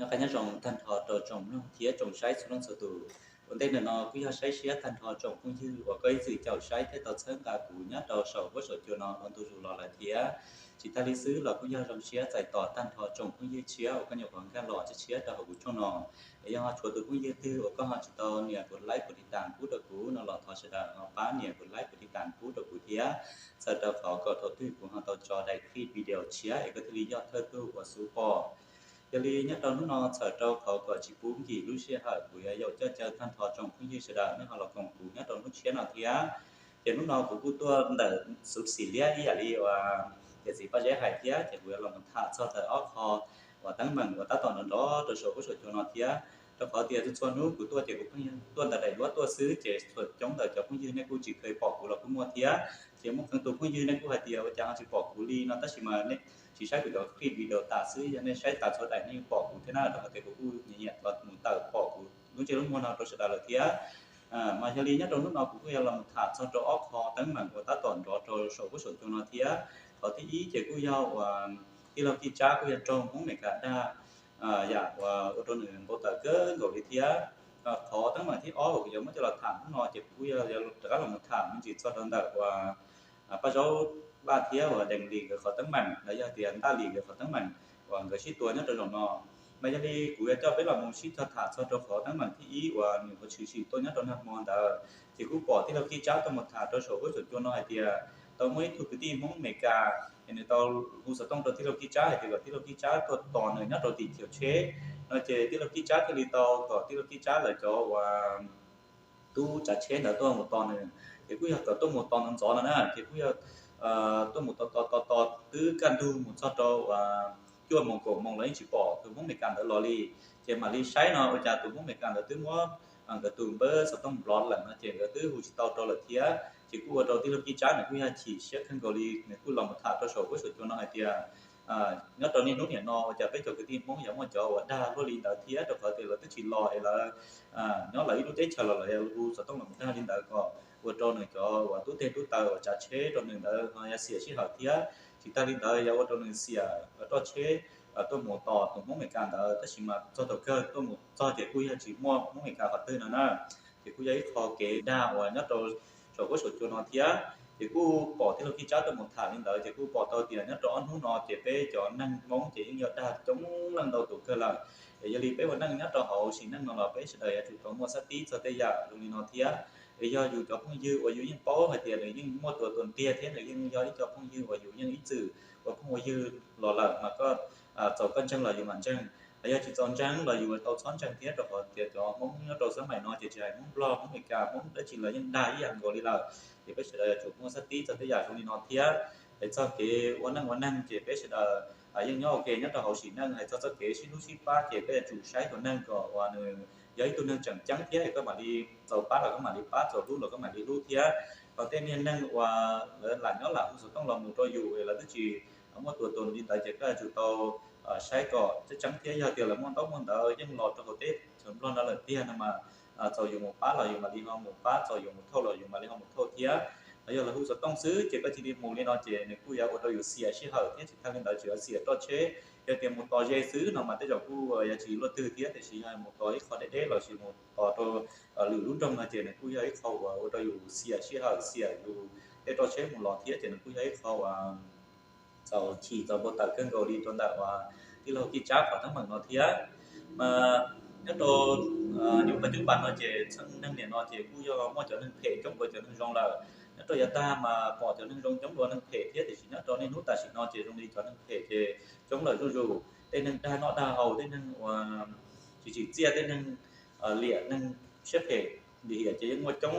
Nyob qab nyob zoo tag nrho rau tsoom mloog thiab tsoom saib txhua leej txhua tus. Ua ntej ntawm no kuj yog saib siab tag nrho tsoom phooj ywg uas koj ib txwm caum saib thiab tau txhawb nqa kuv nyob rau saum huab saum cua no ua ntu zus los lawm thiab. Tsis tag li xwb los kuj yog zoo siab txais tos tag nrho tsoom phooj ywg tshiab uas koj nyuam qhuav nkag los tshiab tshiab rau hauv kuv channel no. Es yog ho tshuav tus phooj ywg twg uas koj ho tsis tau nias kuv like kuv tiv tam pub rau kuv no los thov sawv daws ho pab nias kuv like kuv tiv tam pub rau kuv thiab, txhawm rau qhov kom thaum twg kuv ho tau tso daim clip video tshiab es koj thiaj li yog thawj tug uas xub pom. Yog li nyob rau hnub no txhawm rau qhov kom tsis pub nkim lub sij hawm, kuv yuav yaum coj caw tag nrho tsoom phooj ywg sawv daws nej ho los koom kuv nyob rau hnub tshiab no thiab. Ces hnub no kuv kuj tuaj ntawm xuv xim liab ib yam li uas niam txiv Paj Zeb hais thiab, ces kuv yuav los mus tham txog ntawm ob qho uas teeb meem uas tab tom nrov nrov rau saum huab saum cua no thiab. Rau qhov tias txhua txhua hnub kuv tuaj ces kuv pheej tuaj ntawm daim duab tuaj xwb, ces txhua coob ntawm cov phooj ywg nej kuj tsis kheev pom kuv los kuj muaj thiab. Ces muaj qee tus phooj ywg nej kuj hais tias ua cas ho tsis pom kuv li no, tab sis mas nej tsis saib kuv cov clip video tas xwb, yog nej saib tas txhua daim nej pom kuv thiab na, rau qhov tias kuv kuj nyiam nyiam los mus tawm pom kuv lub ntsej lub muag no rau sawv daws lawm thiab. Mas yog li nyob rau hnub no kuv kuj yuav los mus tham txog rau ob qho teeb meem uas tab tom nrov rau saum huab saum cua no thiab. Qhov thib ib ces kuj yog uas tij laug Kib Tsab kuj yog raug Hmoob Amelikas dag yam uas ua rau nws npau taws kawg nkaus li thiab. Qhov teeb meem thib ob uas kuv yuav muab coj los tham hnub no ces kuv kuj yog rov qab los mus tham me ntsis txog rau ntawm uas Paj Zaub Vaj thiab uas Dees Lis nkawd qhov teeb meem los yog tias Ntaj Lis nkawd qhov teeb meem uas nkawd sib tua nyob rau zaum no. Mas yog li kuv yuav coj peb los mus sib cog tham txog rau qhov teeb meem thib ib uas nws ua tshwm sim tuaj nyob rau nag hmo ntawd, ces kuj pom tij laug Kib Tsab tuaj mus tham rau saum huab saum cua no hais tias tau muaj ib tug kwv tij Hmoob Amelikas es nws tau hu xov tooj rau tij laug Kib Tsab hais tias kom tij laug Kib Tsab tuaj tos nws nyob rau tim chaw tsheb no, ces tij laug Kib Tsab thiaj li tau kom tij laug Kib Tsab lawv cov uas tub tsav tsheb ntawd tuaj mus tos nws, ces kuj yog kom tuaj mus tos ntxov ntxov no na, ces kuj yog tuaj mus tos tos tos tos twb kaj ntug mus txog rau uas cuaj moos kaum moos los yeej tsis pom tus Hmoob Amelikas ntawd los li. Ces mam li saib no ua cas tus Hmoob Amelikas ntawd twb muab nkawd tus npawb xov tooj block lawm no, ces nkawd twb hu tsis tau rau lawm thiab. Ces kuj ua rau tij laug Kib Tsab nws kuj yog chim siab kawg nkaus li, nws kuj los mus tham rau saum huab saum cua no hais tias nyob rau niaj hnub niam no ua cas peb cov kwv tij Hmoob yuav muaj cov uas dag luaj li ntawd thiab, rau qhov tias lawv twb tsis los es lawv nyob lawv ib lub teb chaws los lawv hu xov tooj los mus dag li ntawd kom ua rau nws cov uas tub teg tub taw uas tsav tsheb rau nws ntawd ho yuav xiam sij hawm thiab. Tsis tag li ntawd yuav ua rau nws xiam roj tsheb tuaj mus tos tus Hmoob Amelikas ntawd, tab sis mas txog thaum kawg tuaj mus txog ces kuj yog tsis muaj Hmoob Amelikas qhov twg no na. Ces kuj yog ib qho kev dag uas nyob rau saum huab saum cua no thiab. Ces kuj pom tij laug Kib Tsab tuaj mus tham li ntawd, ces kuj pom tau tias nyob rau ob hnub no ces peb cov neeg Hmoob ces yeej yog dag coob leej ntau tus kawg lawm. Es yog li peb ua neej nyob rau hauv sim neej no los peb sawv daws yuav tsum tau muaj xab tib txog tej yam zoo li no thiab. Es yog yus cov phooj ywg uas yus yeej paub hais tias nws yeej muaj tua tua ntiag thiab nws yeej yog ib co phooj ywg uas yus yeej ib txwm ua phooj ua ywg los lawm mas koj txaus koj ntseeg los yus mam ntseeg, los yog tsis txaus ntseeg los yus tau txhob ntseeg thiab, rau qhov tias cov Hmoob nyob rau xab maim no ces tsis hais Hmoob Nplog Hmoob Meskas Hmoob dab tsi los yeej dag ib yam nkaus li lawm. Ces peb sawv daws yuav tsum muaj xab tib txog tej yam zoo li no thiab. Es txog kev ua neej ua neeg ces peb sawv daws yeej nyob ua ke nyob rau hauv sim neej, hais txog txoj kev sib hlub sib pab ces peb yuav tsum saib tus neeg kom uas nws yog ib tug neeg tseem ceeb thiab es koj mam li txaus pab los koj mam li pab, txaus hlub los koj mam li hlub thiab. Ho tej niag neeg uas lawv lam nyob lam hu xov tooj los mus rau yus es lawv twb tsis muaj tua tus li ntawd ces koj yuav tsum tau saib kom tseeb tseeb thiab, yog tias lawv muaj ntaub muaj ntawv yeej los rau hauv teb chaws Nplog no lawm tiag no mas txaus yus mus pab los yus mam li ho mus pab, txaus yus mus thauj los yus mam li ho mus thauj thiab. Los yog lawv hu xov tooj xwb ces koj cia li mus li no ces nws kuj yuav ua rau yus xiam sij hawm thiab. Tsis tag li ntawd tseem yuav xiam roj tsheb. Yog tias mus tos ze xwb no mas tej zaum kuj yuav tsis luaj twg thiab, tiam sis yog mus tos ib qho deb deb los sis mus tos rau lwm lub nroog no ces nws kuj yog ib qho uas ua rau yus xiam sij hawm, xiam yus tej roj tsheb mus los thiab, ces nws kuj yog ib qho uas txaus chim txaus npau taws kawg nkaus li rau ntawm uas tij laug Kib Tsab qhov teeb meem no thiab. Mas nyob rau nyuam qhuav cub pas no ces txheej neeg niam no ces kuj yog muaj cov neeg phem coob dua cov neeg zoo lawm. Nyob rau yav tag mas pom cov neeg zoo coob dua neeg phem thiab, tiam sis nyob rau niaj hnub tam sim no ces zoo li cov neeg phem ces coob lawm zuj zus. Tej neeg dag noj dag haus, tej neeg uas tsis tsim txiaj, tej neeg liam neeg siab phem lim hiam ces yeej muaj coob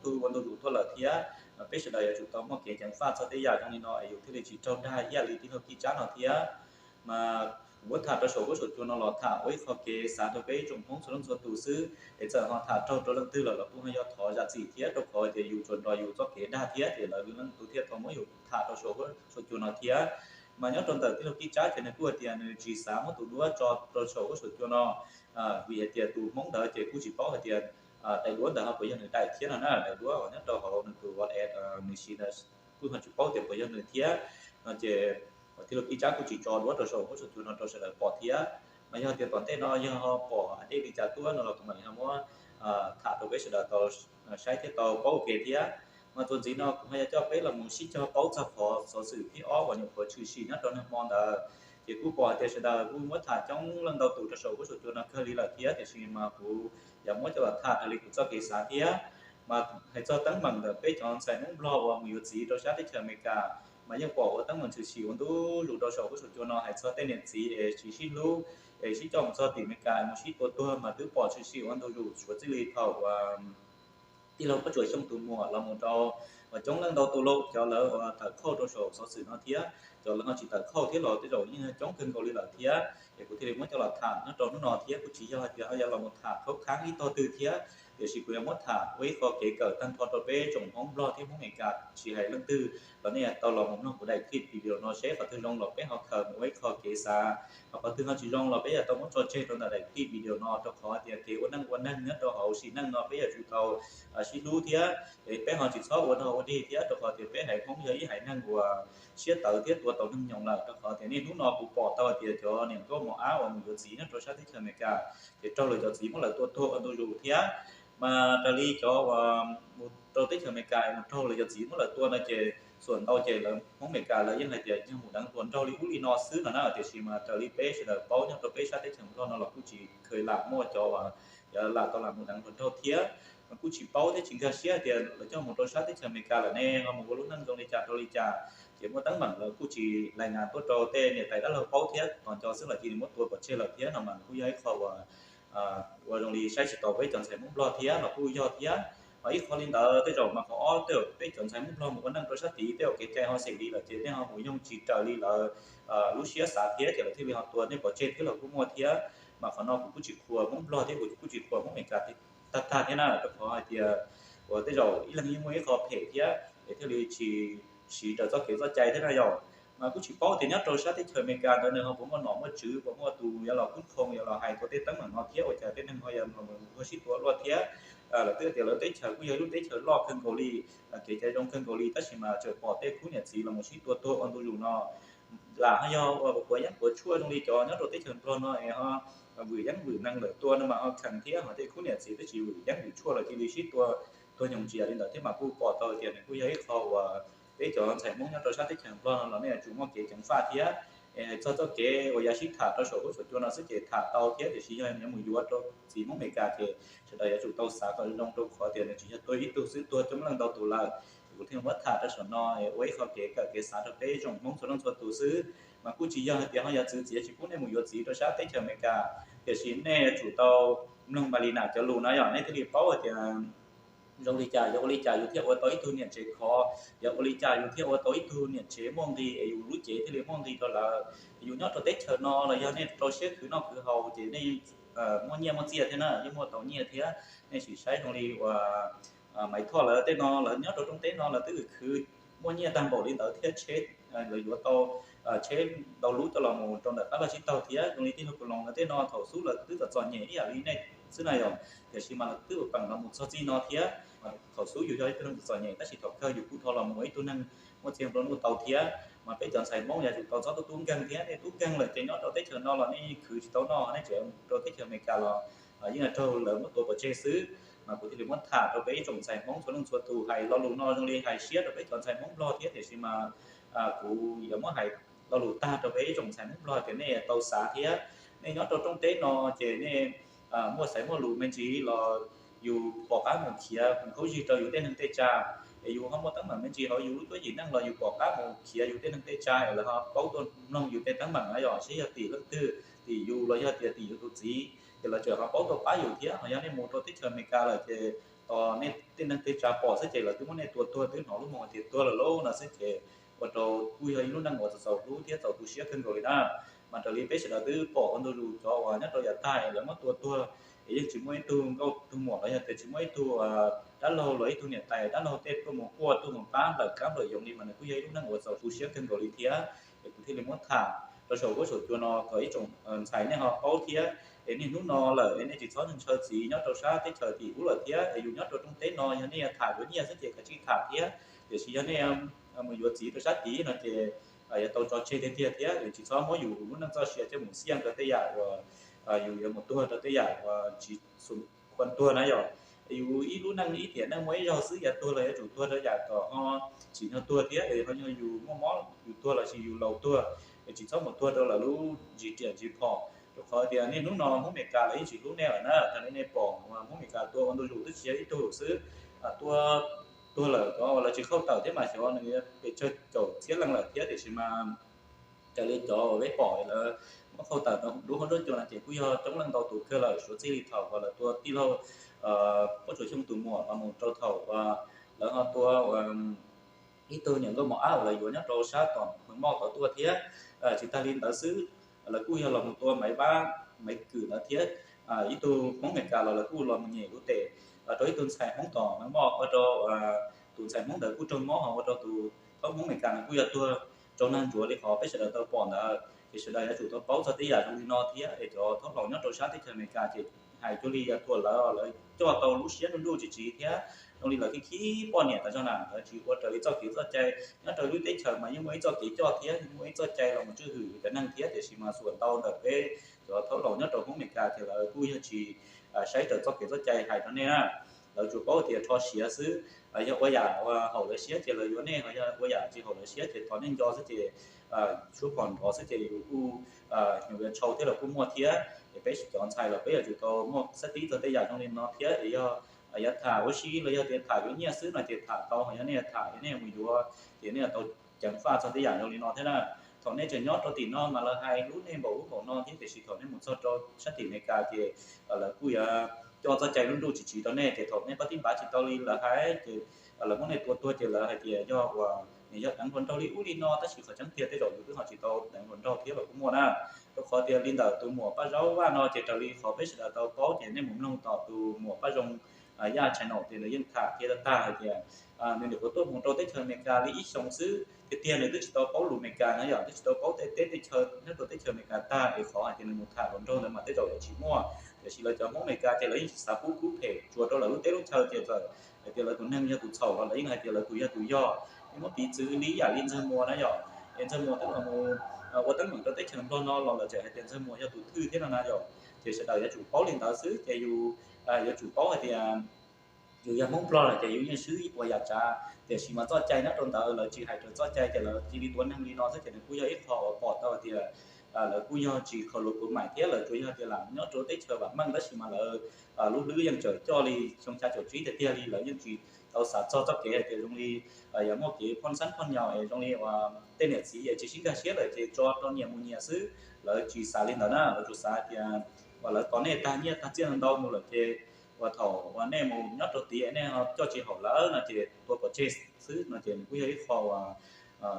tus ua ntu zus tuaj lawm thiab. Mas peb sawv daws yuav tsum tau muaj kev ceev faj txog tej yam zoo li no es yus thiaj li tsis raug dag ib yam li tij laug Kib Tsab no thiab. Mas kuv muab tham rau saum huab saum cua no los tham ua ib qho kev xav rau peb tsoom Hmoob txhua leej txhua tus xwb, es txawm ho tham raug rau leej twg lawm los kuj ho yog thov zam txim thiab, rau qhov tias yus tsuas nrog yus txoj kev dag thiab ces lawv leej twg thiaj tau muab yus tham rau saum huab saum cua no thiab. Mas nyob rau ntawm tij laug Kib Tsab ces nws kuj hais tias nws tsis xav muab tus duab tso rau saum huab saum cua no, vim hais tias tus Hmoob ntawd ces kuj tsis paub hais tias daim duab ntawd ho puas yog nws daim thiab no na. Daim duab uas nyob rau hauv nws tus WhatsApp nws siv ntawd kuj ho tsis paub tias puas yog nws thiab no ces tij laug Kib Tsab kuj tsis tso duab rau saum huab saum cua no rau sawv daws pom thiab. Mas yog tias tom ntej no yog pom dej li cas tuaj no los kuv mam li ho muab tham rau peb sawv daws tau saib thiab tau paub ua ke thiab. Mas txuas ntxiv no kuv ho yuav coj peb los mus sib cog paub txog qhov xov xwm thib ob uas nyuam qhuav tshwm sim nyob rau nag hmo ntawd. Ces kuj pom hais tias sawv daws kuj muab tham coob leej ntau tus rau saum huab saum cua no kawg li lawm thiab, tiam sis mas kuv yuav muab coj los tham raws li kuv txoj kev xav thiab. Mas hais txog teeb meem ntawm peb cov ntxhais Hmoob Nplog uas mus yuav txiv rau sab teb chaws Amelikas, mas yeej pom ua teeb meem tshwm sim ua ntu zus rau saum huab saum cua no hais txog tej niam txiv es tsis sib hlub, es sib coj mus txog tim Amelikas mus sib tua tuag mas twb pom tshwm sim ua ntu zus suav txij li thaum uas tij laug Pob Tsuas Xyooj tus muam los mus rau uas coob leej ntau tus lauj, cov lawv uas tawm khauj rau saum xov xwm no thiab, cov lawv ho tsis tawm khauj thiab los tej zaum yeej coob kawg nkaus li lawm thiab. Es kuv thiaj li muab coj los tham nyob rau hnub no thiab kuj tsis yog hais tias ho yuav los mus tham khaub khaab ib tog twg thiab, tiam sis kuv yuav muab tham ua ib qho kev kawm tag nrho rau peb tsoom Hmoob Nplog thiab Hmoob Amelikas tsis hais leej twg los nej tau los mus mloog kuv daim clip video no seb qhov twg zoo los peb ho khaws mus ua ib qho kev xav, ho qhov twg ho tsis zoo los peb yuav tau muab tso tseg rau ntawm daim clip video no, rau qhov tias kev ua neej ua neeg nyob rau hauv sim neej no peb yuav tsum tau sib hlub thiab, es peb ho tsis txhob ua dog ua dig thiab, rau qhov tias peb haiv Hmoob yog ib haiv neeg uas siab tawv thiab tua tau neeg nyoos lawm, rau qhov tias niaj hnub no kuv pom tau hais tias cov niam nkauj mos ab uas mus yuav txiv nyob rau sab teb chaws Amelikas ces raug lawv cov txiv muab lawv tua tuag ua ntu zus thiab. Mas raws li cov uas mus rau teb chaws Amelikas es mus raug lawv cov txiv muab lawv tua no ces xuam ntau ces lawv Hmoob Amelikas lawv yeej hais tias yog mus deev hluas nraug li ub li no xwb no na, tiam sis mas raws li peb sawv daws paub nyob rau peb sab teb chaws Nplog no los kuj tsis kheev lam muaj cov uas lam tau lam mus deev hluas nraug thiab. Mas kuj tsis paub thiab tsis nkag siab hais tias lawv coj mus rau sab teb chaws Amelikas lawm ne ho mus ua lub neej zoo li cas rau li cas. Ces muaj teeb meem lawv kuj tsis lais nas tuaj rau tej niam tais dab laug paub thiab, tos nco xwb los cia li muab tua pov tseg lawm thiab no mas kuj yog ib qho uas ua zoo li saib tsis taus peb cov ntxhais Hmoob Nplog thiab los kuj yog thiab. Ho ib qho li ntawd tej zaum mas qhov ob tej zaum peb cov ntxhais Hmoob Nplog mus ua neej rau sab tid tej zaum kev cai ho xeem li lawm ces nej ho mus yoog tsis raws li lawv lub siab xav thiab ces lawv thiaj li ho tua nej pov tseg thiab los kuj muaj thiab. Mas qhov no kuv kuj tsis qhuas Hmoob Nplog thiab kuv kuj tsis qhuas Hmoob Amelikas tag tag thiab na, rau qhov hais tias uas tej zaum ib leeg yeej muaj ib qho phem thiab es thiaj li tsis siv raws txoj kev txoj cai thiab na yom. Mas kuj tsis paub tias nyob rau sab teb chaws Amelikas ntawd nws ho puas muaj nom muaj tswv, puas muaj tus yuav los kub khoo yuav los hais tau tej teeb meem no thiab ua cas tej neeg ho yuav mus ua sib tua luaj thiab. Lawv twb tias lawv teb chaws kuj yog ib lub teb chaws loj kawg nkaus li, kev cai zoo kawg nkaus li, tab sis mas tseem pom tej khub niam txiv los mus sib tua tuag ua ntu zus no. Lam ho yog uas puav yeeb puav tshuaj zoo li cov nyob rau teb chaws Nplog no es ho vwm yeeb vwm nees lawm tua no mas ho kheev thiab, ho tej khub niam txiv twb tsis vwm yeeb vwm tshuaj los cia li sib tua tuag nyoos ntsia li ntawd thiab mas kuj pom tau tias nws kuj yog ib qho uas peb cov ntxhais Hmoob nyob rau sab teb chaws Nplog no los nej yuav tsum muaj kev ceev faj thiab. Es txog txoj kev uas yuav sib tham rau saum huab saum cua no xwb ces tham tau thiab, tiam sis yog yuav mus yuav rau txiv Hmoob Amelikas ces sawv daws yuav tsum tau xav kom zoo rau qhov tias nws tsis yog tuag ib tug xwb, tuag coob leej ntau tus lawm. Ces kuv thiaj muab tham rau saum no ua ib qho kev kawm kev xav rau peb tsoom Hmoob txhua leej txhua tus xwb. Mas kuj tsis yog hais tias ho yuav txwv txiav tsis pub nej mus yuav txiv rau sab teb chaws Amelikas, tiam sis nej yuav tsum tau mloog Npalinam cov lus no yom, nej thiaj li paub hais tias zoo li cas, yog ua li cas yus thiaj ua tau ib tug niam tsev khov, yog ua li cas yus thiaj ua tau ib tug niam tsev muaj nqis es yus lub cev thiaj li muaj nqis rau lawv. Yus nyob rau teb chaws no los yog nej rau siab khwv noj khwv haus ces nej muaj nyiaj muaj txiaj thiab na, yeej muaj tau nyiaj thiab. Nej sim saib zoo li uas Maiv Thoj lawv tej no lawv nyob rau rooj teb no lawv twb khwv muaj nyiaj tag npaum li ntawd thiab, tsheb lawv yuav tau tsheb ntau lub coj los mus rau ntawm qab laj tsib taug thiab, zoo li tij laug Kaus Loos lawv tej no thaum xub lawv twb txom txom nyem ib yam li nej xwb na yom, tiam sis mas lawv twb ua peem los mus txog txij no thiab. Thaum xub yus yog ib tug neeg txom txom nyem tab sis thaum kawg yus kuj dhau los mus ua ib tug neeg muaj txiag nplua nuj tau thiab. Mas peb cov ntxhais Hmoob yuav tsum tau txhob tub tub nkeeg thiab, nej tub nkeeg lawm ces nyob rau teb chaws no los nej khwv tsis tau noj, nej tseem rau teb chaws Amelikas los yeej raug lawv muab tua pov tseg xwb. Mas kuv thiaj li muab tham rau peb ib tsoom ntxhais Hmoob txhua leej txhua tus, hais lo lus no zoo li hais siab rau peb cov ntxhais Hmoob Nplog thiab, tiam sis mas kuv yuav muab hais lo lus tag rau peb ib tsoom ntxhais Hmoob Nplog tias nej tau xav thiab. Nej nyob rau rooj teb no ces nej muaj xaiv muaj lus me ntsis los yus pom qab mus khiav mus khaub zig rau yus tej neeg tej tsav, es yus ho muaj teeb meem me ntsis hauv yus lub cuab yim neej los yus pom qab mus khiav yus tej neeg tej tsav es lawv ho paub tuaj mloog yus tej teeb meem na yom, seb yog tim leej twg, tim yus los yog tias tim yus tus txiv, ces lawv tseem ho paub tuaj pab yus thiab. Ho yog nej mus rau teb chaws Amelikas lawm ces tos nej tej neeg tej tsav pom xwb ces lawv twb muab nej tua tuag, twb hnov lub moo hais tias tuag lawm lauj no xwb ces ua rau kuj yog ib lub neej uas txaus txaus hlub thiab txaus tu siab kawg nkaus li na. Mas raws li peb sawv daws twb pom ua ntu zus cov uas nyob rau yav tag es lawv muab tua tuag es yeej tsis muaj ib tug nkauj tug muam los yog tias tsis muaj ib tug dab laug los ib tug niam tais dab laug tej tuaj mus quaj tuaj mus pab nplawm kab nplawm yoov li, mas nws kuj yog ib lub neej uas txaus tu siab kawg nkaus li thiab. Es kuv thiaj li muab tham rau saum huab saum cua no kom ib tsoom ntxhais nej ho paub thiab. Es niaj hnub no lawm es nej tsis txhob ntshaw txiv nyob rau sab teb chaws tim ub lawm thiab, es yus nyob rau rooj teb no yog nej tham yuav nyiaj xwb ces kav tsij tham thiab, tiam sis yog nej mus yuav txiv rau sab tid no ces yuav tau tso tseg tiag tiag thiab yus tsis txhob muab yus lub neej txoj sia coj mus xiaj rau tej yam uas yus yuav mus tuag rau tej yam uas tsis xum khuam tuag na yom. Yus ib lub neej ib tiam neej muaj ib zaug xwb, yuav tuag los yuav tsum tuag rau yam kom ho tsim nyog tuag thiab ho yog yus muaj mob yus tuag los sis yus laus tuag, tsis txhob mus tuag rau lawv lub ntsis riam ntsis phom. Rau qhov tias niaj hnub no Hmoob Amelikas lawv yeej tsis hlub nej lawm na. Thaum nej pom Hmoob Amelikas tua ua ntu zus twb tsis yog ib tug xwb, tua tuag lawm cov uas lawv tsis khauj tawm thiab mas xyov nws pes tsawg caum txhiab leej lawm thiab, tiam sis mas raws li cov uas peb pom lawv muab khauj tawm rau lub hoob nruab cua no ces kuj yog coob leej ntau tus kawg lawm, suav txij li thaum uas lawv tua tij laug Pob Tsuas Xyooj tus muam los mus rau thaum uas lawv ho tua ib tug niam nkauj mos ab uas lawv yuav nyob rau sab tom Mws Moj tod tuaj thiab. Tsis tag li ntawd xwb, lawv kuj yog los mus tua Maiv Vab, Maiv Kwm ntawd thiab. Ib tug Hmoob Amelikas los lawv kuj los mus nyem lub tes rau ib tug ntxhais Hmoob tom Maiv Moj, ua rau tus ntxhais Hmoob ntawd kuj raug mob, ho ua rau tus thaub Hmoob Amelikas no kuj yog tuag raug nag ntsuav li qhov peb sawv daws tau pom ntawd. Ces sawv daws yuav tsum tau paub txog tej yam zoo li no thiab es cov thaub laus nyob rau sab teb chaws Amelikas ces hais cuag li yog tuam lawv, lawv coj tau lub siab nruj nruj tsis tsiv thiab zoo li lawv khib khib poj niam tas zog na, lawv tsis ua raws li txoj kev txoj cai. Nyob rau lub teb chaws mas yeej muaj ib txoj kev coj thiab yeej muaj ib txoj cai los mus tswj hwm cov neeg thiab, tiam sis mas xuas ntau ntawm peb cov thaub laus nyob rau Hmoob Amelikas ces lawv kuj yog tsis saib raws txoj kev txoj cai hais rau nej na. Lawv tsuas paub tias rho siav xwb, yog ua yam haum lawv siab ces lawv yuav nej, ho yog ua yam tsis haum lawv siab ces thov nej nco xwb ces suab phom nrov xwb ces yus kuj nyuam qhuav tshau thiab lawv kuj muaj thiab. Es peb cov ntxhais los peb yuav tsum tau muaj xab tib txog tej yam zoo li no thiab es yog yav tham ua si los yog tias tham yuav nyiaj xwb no ces tham tau, ho yog nej tham nej mus yuav ces nej yuav tau ceev faj txog tej yam zoo li no thiab na. Thaum nej tseem nyob rau tim no mas lawv hais hlub nej npaum ub npaum no thiab, tiam sis thaum nej mus txog rau sab tim Amelikas ces lawv kuj yuav coj txoj cai nruj nruj tsis tsiv rau nej, ces thaum nej pab tib npav tsis tau li lawv hais ces lawv muab nej tua tuag ces lawv hais tias yog uas nws yog deev hluas nraug li ub li no, tab sis qhov tseeb tiag tej zaum yus twb ho tsis tau deev hluas nraug thiab los kuj muaj na. Rau qhov tias li ntawm tus muam Paj Zaub Vaj no ces raws li qhov peb sawv daws tau paub ces nej mus mloog tom tus muam Paj Zoo Yaj channel ces nws yeej tham kiag tag tag hais tias nws nyuam qhuav tuaj mus rau teb chaws Amelikas li ib xyoos xwb, tiag tiag nws twb tsis tau paub lus Amelikas na yom, twb tsis tau paub tej teb tej chaw nyob rau teb chaws Amelikas tag, es qhov hais tias nws mus tham hluas nraug ntawd mas tej zaum yuav tsis muaj. Tiam sis lawv cov Hmoob Amelikas ces lawv yeej tsis xav pub kub phem tsuas rau lawv lub teb lub chaw ces txawm hais tias lawv tus neeg yog tus txhaum los lawv yeej hais tias lawv tus yog tus yog. Yeej muab piv txwv li ib yam li Ntxawg Muas na yom, es Ntxawg Muas twb los mus ua teeb meem rau teb chaws Nplog no los lawv tseem hais tias Ntxawg Muas yog tus thwj thiab no na yom. Ces sawv daws yuav tsum paub li ntawd xwb ces yus yuav tsum paub hais tias yus yog Hmoob Nplog lawm ces yus yeej swb ib puas yam tsav, tiam sis mas txoj cai nyob rau ntawd lawv tsis hais raws txoj cai ces lawv cia li tua neeg li no xwb ces nws kuj yog ib qho uas pom tau tias lawv kuj yog tsis khaws lus puas maim thiab lawv tsuas yog tias lam nyob rau teb chaws vam meej tab sis mas lawv lub hlwb yeej tseem coj li xyoo xya caum tsib tiag tiag li, lawv yeej tsis tau xav txog txoj kev hais tias zoo li yog muaj kev phoj xab phoj nyaus es zoo li uas tej niam txiv es tsis sib nkag siab lawm ces tso rau nyias mus nyias xwb. Lawv tsis xav li ntawd na, lawv tsuas xav tias uas lawv tos nej tag nyiaj tag txiaj ntau mus lawm ces uas thaum uas nej mus nyob rau tid nej ho coj tsis haum lawv no ces tua pov tseg xwb no ces nws kuj yog ib qho uas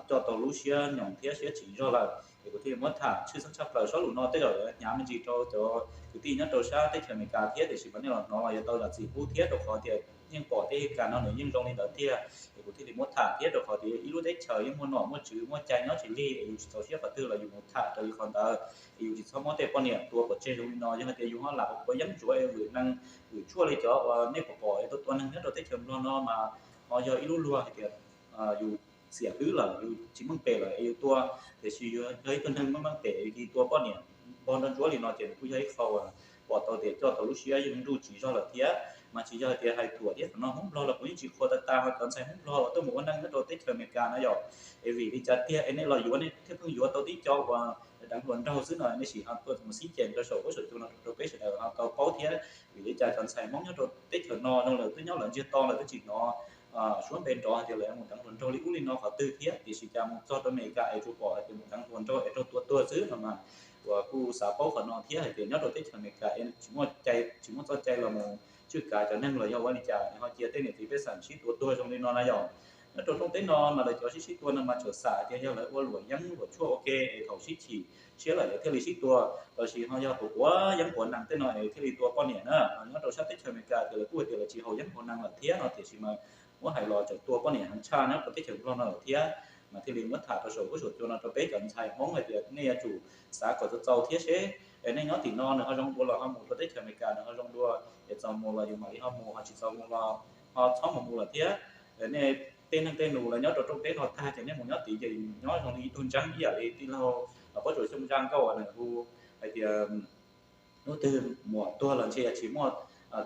coj tau lub siab nyoos thiab siab tsis zog lawm. Es kuv thiaj li muab tham tshwj xeeb tshaj plaws, sob lus no tej zaum hnyav me ntsis rau cov kwv tij nyob rau sab teb chaws Amelikas thiab, tiam sis mas nej los hnov los yuav tau zam txim pub thiab, rau qhov tias yeej pom tej kas no nws yeej zoo li ntawd tiag. Es kuv thiaj li muab tham thiab, rau qhov tias ib lub teb chaws yeej muaj nom muaj tswv muaj cai nyob tsis lig, es yus tsis txaus siab qhov twg los yus mus tham raws li qhov ntawd. Es yus tsis txhob muab tej poj niam tua pov tseg zoo li no. Yog hais tias yus ho lam ua yeeb ntsuav es vwm neeg vwm tshuaj li cov uas nej pom pom es tau tua neeg nyob rau teb chaws Nplog no mas ho yog ib lub luag hais tias yus xiam hlwb lawm, yus tsis meej pem lawm es yus tua, tiam sis yus yog ib tug neeg meej meej pem yus cia li tua poj niam npog nroj ntsuab li no ces nws kuj yog ib qho uas pom tau tias coj tau lub siab yeej nruj tsis zog lawm thiab. Mas tsis yog hais tias hais thuam thiab, qhov no Hmoob Nplog los kuv yeej tsis qhuas tag tag, ho cov ntxhais Hmoob Nplog uas tuaj mus ua neej nyob rau teb chaws Amelikas na yom, es vim li cas tiag es nej los yuav nej thiaj pheej yuav tau tib co uas deev hluas nraug xwb no, nej sim ho tuaj mus xib cees rau saum huab saum cua no rau peb sawv daws ho tau paub thiab. Vim li cas cov ntxhais Hmoob nyob rau teb chaws no zoo lawm twb nyob lawv ntsiag to lawm twb tsis hnov suab npe nrov hais tias lawv mus deev hluas nraug li ub li no qhov twg thiab, tiam sis cas mus txog rau Amelikas es tsuas pom hais tias mus deev hluas nraug es raug tua tuag xwb no mas uas kuj xav paub qhov no thiab hais tias nyob rau teb chaws Amelikas es tsis muaj cai tsis muaj txoj cai los mus tswj kav cov neeg los yog ua li cas es ho cia tej niam txiv pej xeem sib tua tuag zoo li no na yom. Nyob rau rooj teb no mas lawv cov sib sib tua no mas txawm xam tias yog lawv ua luam yeeb luam tshuaj ua ke es thaum sib chim siab lawm lawv thiaj li sib tua, los sis ho yog quav quav yeeb quav nees tej no es thiaj li tua poj niam na. Nyob rau sab teb chaws Amelikas tias lawv kuj tias lawv tsis haus yeeb haus nees lawm thiab no, tiam sis mas muab hais los tseem tua poj niam heev tshaj nyob rau teb chaws Nplog no lawm thiab. Mas thiaj li muab tham rau saum huab saum cua no rau peb cov ntxhais Hmoob hais tias nej yuav tsum xav kom txaus txaus thiab seb nej nyob tim no nws ho zoo dua los ho mus rau teb chaws Amelikas nws ho zoo dua, es txaus mus los yus mam li ho mus, ho tsis txaus mus los ho txhob mus mus lawm thiab. Nej tej neeg tej nus lawv nyob rau rooj teb no tag ces nej mus nyob tid ces nyob zoo li ib tug ntseeb ib yam li tij laug Pob Tsuas Xyooj zaj nkauj uas nws hu hais tias hnub twg muam tuag los ntshe yuav tsis muaj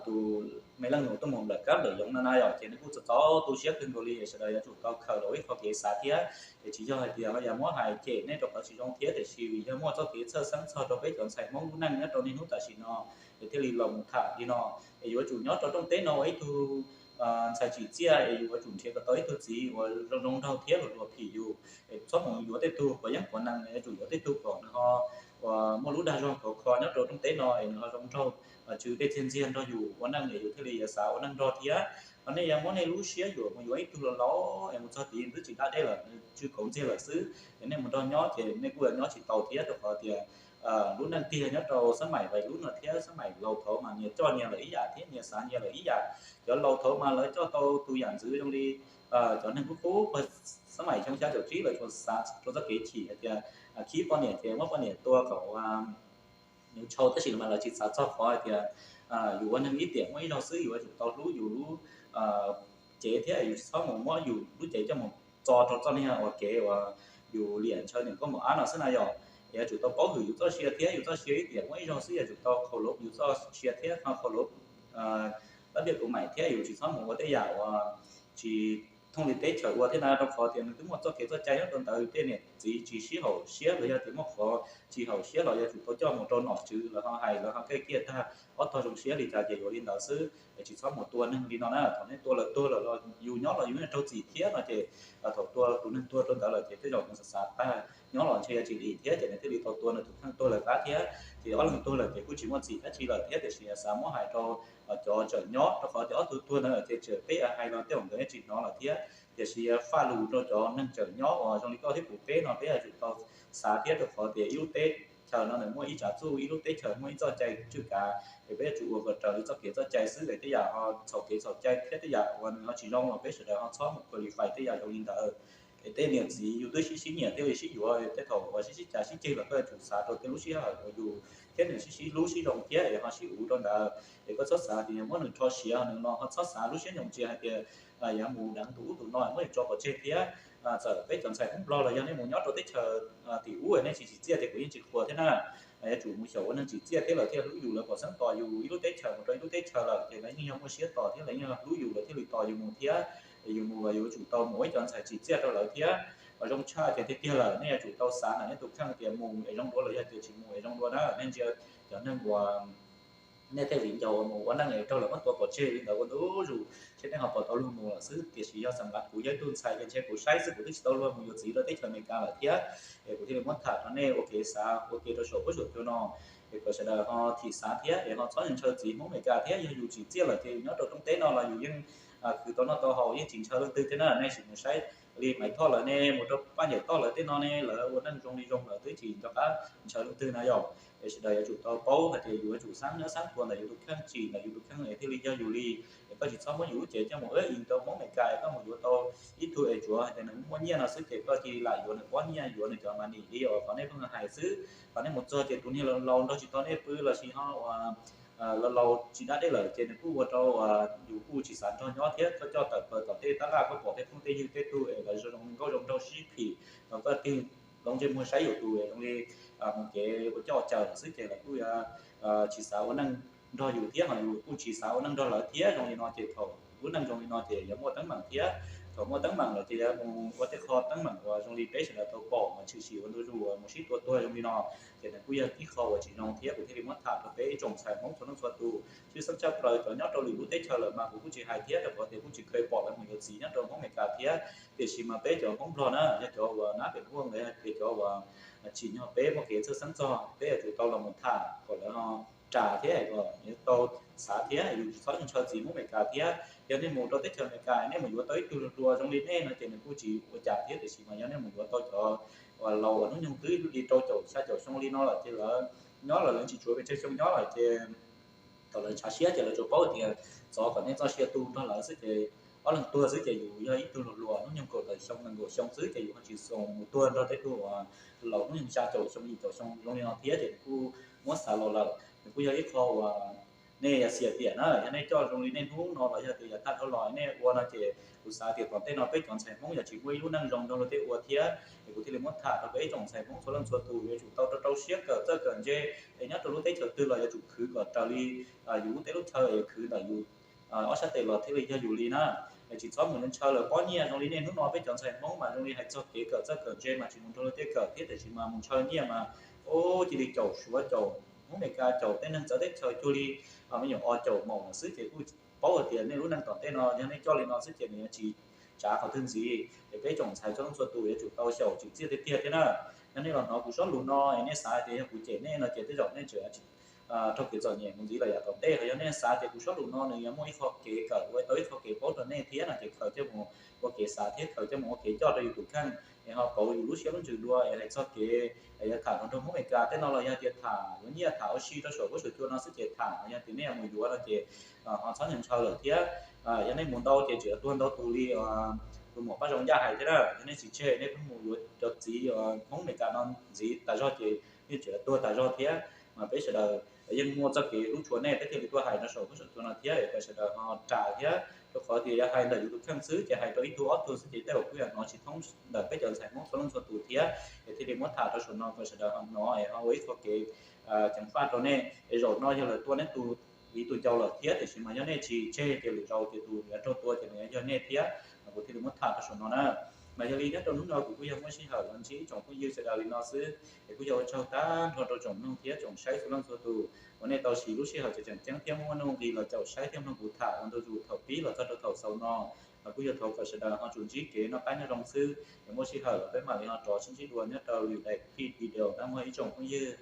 tus me leej nus tuaj mus nplawm kab nplawm yoov no na yom. Ces nws kuj txaus txaus tu siab kawg nkaus li, sawv daws yuav tsum tau khaws los ua ib qho kev xav thiab. Es tsis yog hais tias ho yog muab hais cem nej rau qhov tsis zoo thiab, tiam sis vim yog muaj txoj kev txhawj xeeb txog rau peb cov ntxhais Hmoob lub neej nyob rau niaj hnub tam sim no, es thiaj li los mus tham li no. Es yuav tsum nyob rau rooj teb no ua ib tug ntxhais tsim txiaj es yuav tsum nrhiav kom tau ib tug txiv uas zoo zoo nraug thiab luag luag phim yus. Es txhob mus yuav tej tug quav yeeb quav nees, yuav tsum yuav tej tug kom nws ho uas muaj lub dag zog khov kho nyob rau rooj teb no es nws ho zoo nraug, tsw dej txiag ntxiag nrog yus ua neej es yus thiaj li yuav xav ua neej nrog thiab. Ho nej yuav muab nej lub siab yuam mus yuav ib tug laus laus es mus txog tid twb tsis dab dej lawm, nws tsw kauv ntxiag lawm xwb, es nej mus nrog nyob ces nej kuj yuav nyob tsis tau thiab, rau qhov tias lub neej tiag nyob rau xab maim vais lub no thiab xab maim laus thaud mas nyias coj nyias lawm ib yam thiab nyias xav nyias lawm ib yam. Cov laus thaud mas lawv coj tau tus yam ntxwv zoo li cov neeg qub qub xab maim xyoo xya caum tsib lawv tsuas xav rau txoj kev chim hais tias khib poj niam ces muab poj niam tua kom nws tshau, tab sis mas lawv tsis xav txog qhov hais tias yus ua neeg ib tiam muaj ib zaug xwb, yus yuav tsum tau hlub yus lub cev thiab yus tsis txhob mus muab yus lub cev coj mus txo rau txoj niag uas kev uas yus liam ntshaw niam nkauj muam ab no xwb na yom. Yuav tsum tau paub hwm yus txoj sia thiab, yus txoj sia ib tiam muaj ib zaug xwb, yuav tsum tau khaus lov yus txoj sia thiab khaus lov lab npiaj kuv maim thiab yus tsis txhob mus ua tej yam uas tsis thooj li teb chaws ua thiab na, rau qhov tias nws twb muaj txoj kev txoj cai nyob rau ntawd, tej niam txiv tsis sib haum siab los yog tias muaj qhov tsis haum siab los yuav tsum tau coj mus rau nom tswv lawv ho hais lawv ho kaj kiaj tag ob tog zoo siab li cas ces yuav li ntawd xwb. Es tsis txhob mus tua neeg li no na, thaum nej tua lawm tuag lawm los yus nyob los yus yeej raug txim thiab no ces thaum tua tus neeg tuag rau ntawd lawm ces tej zaum nws xav xav tag nyob los ntshe yuav tsis dim thiab ces nws thiaj li tau tua nws tus kheej tuag lawm qab thiab. Ces ob leeg tuag lawm ces kuj tsis muaj txim dab tsi lawm thiab, tiam sis xav muab hais rau cov tsawm nyob, rau qhov tias ob tug tuag ntawd ces tseem peb hais los tej zaum nkawd yeej tsis hnov lawm thiab. Tiam sis faj lus rau cov neeg tsawm nyob uas zoo li koj thiab kuv peb no peb yuav tsum tau xav thiab, rau qhov tias ib lub teb chaws no nws muaj ib tsav txuj, ib lub teb chaws muaj ib txoj cai tswj kav, es peb yuav tsum ua kom raws li txoj kev txoj cai xwb, es tej yam ho txhaum kev txhaum cai thiab tej yam uas nws ho tsis zoo los peb sawv daws ho txhob mus qualify tej yam zoo li ntawd. Es tej niam txiv yus twb sib sib nyiam thiaj li sib yuav, tej thaum uas sib sib cav sib ceg los koj yuav tsum xav rau tej lub sij hawm uas yus thiab nws sib sib hlub sib zoo thiab es ho sib uv rau ntawd. Es koj txhob xav tias yog muab nws rho siav nws no, ho txhob xav lub siab nyoos ntsia hais tias yog mus deev tus ub tus no muab yus tso pov tseg thiab. Txawm peb cov ntxhais Hmoob Nplog los yog nej mus nyob rau teb chaws tim ub nej tsis tsim txiaj ces kuv yeej tsis qhuas thiab na. Yuav tsum mus xyaum ua neeg tsim txiaj thiab lawv thiaj hlub yus, lawv pom xeeb tos yus ib lub teb chaws mus rau ib lub teb chaws lawm ces lawv yeej yog muaj siab tos thiab lawv yeej yog hlub yus lawv thiaj li tos yus mus thiab. Yus mus los yus yuav tsum tau mus ua ib cov ntxhais tsim txiaj rau lawv thiab. Mas zoo tshaj tiag tiag tiag lawm nej yuav tsum tau xav ntawm nej tus kheej tias mus es zoo dua los yog tias tsis mus es zoo dua na. Nej ntsia cov neeg uas nej tej viv ncaus uas mus ua neej es raug lawv muab tua pov tseg li ntawd ua ntu zus, seb nej ho puas tau luag mus lawm xwb. Tiam sis yog xam nkav kuv yog ib tug ntxhais ces ntshe kuv saib xwb kuv twb tsis tau luag mus yuav txiv rau teb chaws Amelikas lawm thiab. Es kuv thiaj li muab tham rau nej ua kev xav ua ke rau saum huab saum cua no, es kom sawv daws ho thim xav thiab es ho txhob ntshaw txiv Hmoob Amelikas thiab. Yog yus tsim txiaj lawm ces yus nyob rau rooj teb no los yus yeej khwv tau noj tau haus, yeej tsis ntshaw leej twg thiab na. Nej sim mus saib li Maiv Thoj lawv ne, mus rau Paj Ncaim Thoj lawv tej no ne, lawv ua neej zoo li zoo lawm twb tsis nco qab ntshaw leej twg na yom. Es sawv daws yuav tsum tau paub hais tias yus yuav tsum xav nyob xav tua ntawm yus tus kheej, tsim ntawm yus tus kheej es thiaj li yog yus li. Es koj tsis txhob muab yus lub cev coj mus ib ntau Hmoob Amelikas es koj mus yuav tau ib tug es tsuav hais tias nws muaj nyiaj no xwb ces koj cia li lam yuav nws pob nyiaj, yuav nws cov mas nim li uas qhov nej pheej hais xwb. Qhov nej mus txog ces tus niag laus laus nrog tsis tau nej pw los sis ho uas laus laus tsis dab dej lawm ces nws kuj ua rau yus kuj tsis xav nrog nyob thiab. Koj coj tawm plaws tom tej tab laj koj pom tej phooj tej ywg tej tug es lawv zoo nkauj zoo nraug sib phim los koj tig loo ntsej muag saib yus tus es zoo li mus kev ua coj caws xwb ces lawv kuj tsis xav ua neej nrog yus thiab, ho yus kuj tsis xav ua neej nrog lawv thiab. Zoo li no ces thaum lub neej zoo li no ces yuav muaj teeb meem thiab. Thaum muaj teeb meem lawm ces yuav mus ua tej qho teeb meem uas zoo li peb sawv daws tau pom mas tshwm sim ua ntu zus uas mus sib tua tuag zoo li no, ces nws kuj yog ib qho uas tsis zoo thiab. Kuv thiaj li muab tham rau peb ib tsoom ntxhais Hmoob txhua leej txhua tus, tshwj xeeb tshaj plaws cov nyob rau lwm lub teb chaws lawm mas kuv kuj tsis hais thiab, rau qhov tias kuj tsis kheev pom lawv mus yuav txiv nyob rau Hmoob Amelikas thiab. Tiam sis mas peb cov Hmoob Nplog na, yog cov uas nab pem huaj lawm tias cov uas tsim nyog peb muaj kev txhawj xeeb txog, peb yuav tsum tau los mus tham kom lawv ho ras thiab kom yuav tau xav thiab yus tsis txhob ntshaw txiv Hmoob Amelikas thiab. Yog nej mus rau teb chaws Amelikas nej mus yuav tau ib tug hluas zoo li nej no ces nws kuj tsis ua cas thiab, tiam sis mas yog nej mus yuav tau cov uas laus uas hnub nyoog twb li rau caum xya caum xyoo li no lawm ces lawv nyob lawm lawv tsis tshuav pes tsawg xyoo nyob lawm ces thaum lawv ntshav siab ces lawv tsuas paub tias txov kom nej txoj sia tu nrog lawv xwb ces ob leeg tuag xwb ces yus yog ib tug hluas hluas hnub nyoog kaum tawm xyoo nees nkaum xyoo xwb ces yus ho tsis xav mus tuag nrog tej tug uas laus hnub nyoog xya caum xyoo yim caum xyoo zoo li no thiab ces nws kuj muab xav los lawm. Nws kuj yog ib qho uas nej yog xiam tiam na, yog nej coj zoo li nej hnub no los yog tias yav tag dhau los nej ua no ces Kuv xav tias tom ntej no peb cov ntxhais Hmoob yuav tsis muaj ib lub neej zoo nrog luag tej ua thiab, es kuv thiaj li muab tham rau peb ib tsoom ntxhais Hmoob txhua leej txhua tus yuav tsum tau rau rau siab kawm txawj kawm ntse, es nyob rau lub teb chaws twg los yuav tsum khwv kom raws li yus lub teb lub chaw, yuav khwv ntawm yus ob sab tes los thiaj li yog yus li na. Es tsis txhob mus ntshaw lawm pob nyiaj zoo li nej hnub no peb cov ntxhais Hmoob mas zoo li hais txog kev kawm txawj kawm ntse mas tsis mus nrog luag tej kawm thiab tiam sis mas mus ntshaw nyiaj mas ua cia li caum Suav caum Hmoob Amelikas caum tej neeg txawv teb chaws cuag li me nyuam o caum maum no xwb ces kuj paub hais tias nej lub neej tom ntej no yog nej coj li no xwb ces nws yuav tsis tsav qhov twg ntxiv. Es peb tsoom ntxhais txhua leej txhua tus yuav tsum tau xyaum tsim txiaj tiag tiag thiab na. Yog nej los hnov kuv suab lus no es nej xav tias yog kuv cem nej no ces tej zaum nej tseem raug kev txom nyem mus ntxiv lawm yav tom ntej. Ho yog nej xav tias kuv suab lus no nws yuav muaj ib qho kev kawm ua tau ib qho kev paub rau nej thiab no ces khaws coj mus ua kev xav thiab khaws coj mus ua kev coj rau yus tus kheej, es ho pauv yus lub siab lub ntsws dua es hais txog kev yuav tham nrog Hmoob Amelikas tej no los yog tias tham yuav nyiaj tham ua si rau saum huab saum cua no xwb ces tham, yog tias nej yuav mus yuav no ces ho txhob ntshaw lawm thiab. Yog nej mus ntau ces tseem tuag ntau tus li tus muam Paj Zoo Yaj hais thiab na. Yog nej tsis tseg nej pheej mus yuav cov txiv Hmoob Amelikas no ntxiv tas zog ces nej tseem tuag tas zog thiab. Mas peb sawv daws yeej muaj txoj kev hlub tshua nej peb thiaj li tuaj hais rau saum huab saum cua no thiab es kom sawv daws ho ras thiab, rau qhov tias yog hais ntawm yus tus kheej xwb ces hais rau ib tug ob tug xwb ces tej zaum kuj yog hnov tsis thoob ntawm peb cov ntxhais Hmoob txhua leej txhua tus thiab. Es thiaj li muab tham rau saum no kom sawv daws ho hnov es ho ua ib qho kev ceev faj rau nej es zaum no yog lawv tua nej tus viv tus ncaus lawm thiab tiam sis mas yog nej tsis tseg ces lwm zaus ces tus yuav raug tua ces nws yuav yog nej thiab. Mas kuv thiaj li muab tham rau saum no na. Mas yog li nyob rau hnub no kuv kuj yog muaj sij hawm los ntsib tsoom phooj ywg sawv daws li no xwb es kuj yog ua tsaug tag nrho rau tsoom mloog thiab tsoom saib txhua leej txhua tus uas nej tau siv lub sij hawm tseem ceeb thiab muaj nuj nqis los caum saib thiab mloog kuv tham ua ntu zus thaum pib los txog rau thaum xaus no. Mas kuj yog thov kom sawv daws ho tsum ntsib kev noj qab nyob zoo xwb, es muaj sij hawm los peb mam li ho rov sib ntsib dua nyob rau lwm daim video na mog ib tsoom phooj ywg.